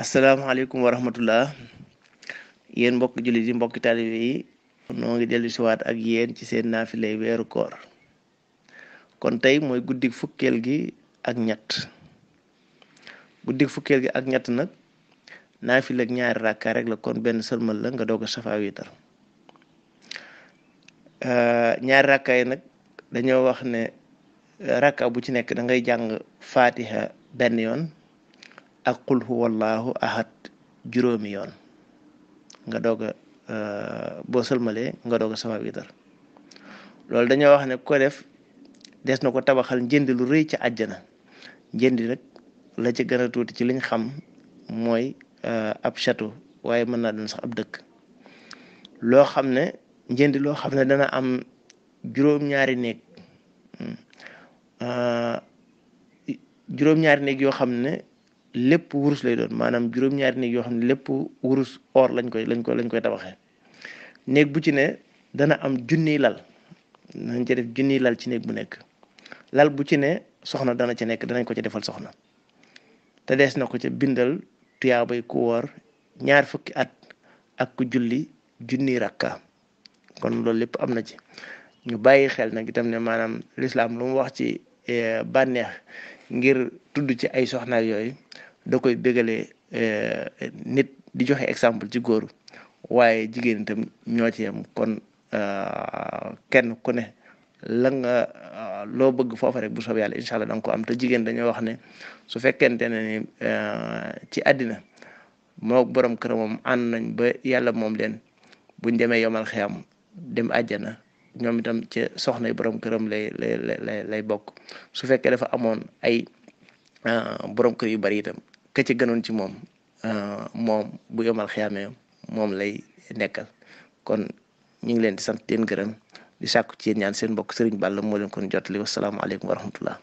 asalaamaaleykum wa rahmatullah yéen mbokk jullit yi mbokki taalibe yi noo ngi dellu siwaat ak yéen ci seen naafilay weeru koor kon tey mooy guddik fukkeel gi ak ñett nag naafila ak ñaari rakka rek la kon benn sëlmal la nga doog a safa witar ñaari rakka yi nag dañoo wax ne rakka bu ci nekk da ngay jàng fatiha benn yoon ak qul huwallahu ahad juróomi yoon nga doog a boo sëlmalee nga doog a safa witar loolu dañoo wax ne ko def des na ko tabaxal njënd lu rëy ca àjjana njënd nag la ci gën a tuuti ci liñ xam mooy ab château waaye mën naa doon sax ab dëkk loo xam ne njënd loo xam ne dana am juróom-ñaari néeg yoo xam ne lépp wurus lay doon maanaam juróom-ñaari néeg yoo xam ne lépp wurus or lañ koy tabaxee néeg bu ci ne dana am junniy lal nañ ca def junniy lal ci néeg bu nekk lal bu ci ne soxna dana ca nekk danañ ko ca defal soxna te dees na ko ca bindal tuyaabay ku woor 20 at ak ku julli junniy rakka kon loolu lépp am na ci ñu bàyyi xel nag itam ne maanaam lislaam lu mu wax ci bànneex ngir tudd ci ay soxna yooyu da koy bégalee nit di joxe exemple ci góor waaye jigéen itam ñoo ci yem kon kenn ku ne la nga loo bëgg foofa rek bu soobee yàlla incha allah da nga ko am te jigéen dañoo wax ne su fekkente ne ni ci àddina moo borom këram moom ànd nañ ba yàlla moom leen buñ demee yomal xiyam dem àjjana ñoom itam ci soxna yi borom këram lay bokk su fekkee dafa amoon ay borom kër yu bari itam ka ci gënoon ci moom bu yomal xiyamee moom lay nekkal kon ñu ngi leen di sant leen gërëm di sàkku ci yéen ñaan seen mbokk Serigne Balla moo leen kon jotali wasalaamaaleykum wa rahmatullah